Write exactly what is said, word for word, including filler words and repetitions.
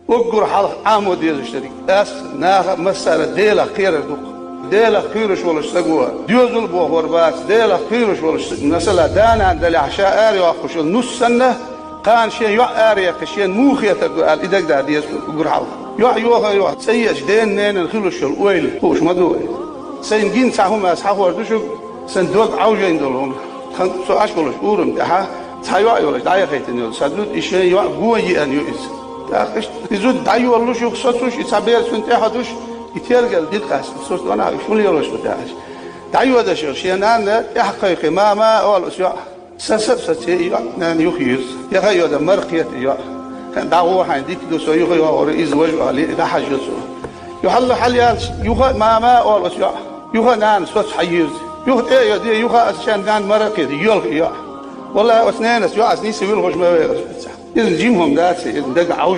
Уггар хьалха Ӏамо дезаш дерг. Ас наха а массара а Делах кхерар ду-кх. Делах кхоьруш волчу саго доьзал бохор бац, Делах кхоьруш волчу саг-, масала, да-нана далехь ша арайоккхуш йолу нус санна, кхана шен йоӀ араяьккхича, шена муха хетар ду аьлла, и дагадаа деза уггар хьалха. ЙоӀ йоха а йоха, цӀа еача дена-ненан хуьлуш йолу ойла хууш ма ду вай. Сайна гина цхьа хӀума ас хьахор ду шуьга, сан дог Ӏовжийна долу хӀума. Тхан со Ӏаш волуш урам тӀехь цхьа йоӀ йолуш дӀаяхийтина йолу сан ду, и шен йоӀ гон еана ю иза. ТӀаккха иштта и зуда дӀайолалуш, юха соцуш, и цхьа бер цунна тӀе хьодуш, и тергал дина къаьстина. Со ванах, уьш хӀун лелош бу те аьлча. ДӀайодаш йолу шен нана тӀаьхьа кхайкхий: «Мама», — олу оцу йоӀа. Сан са а саций, и йоӀ нана юха йирза. Яха а йода, мара кхета и йоӀ. ХӀан, дӀагӀо хьайн, дика ду, со юха йогӀур ю, иза важа олий, дӀахьажа цо. Юха хьалла хьалаяьлча, юха а «Мама», — олу оцу йоӀа. Юха а нана соцу хьайирза. Юха тӀе а йода, юха а аса шен нана мара а кхета, йоьлху и йоӀ. Валлахьи, оцу ненас йоӀас нийса вуьлхуш ма веара аса. Иза жима хӀума дац, иза дага Ӏовжа.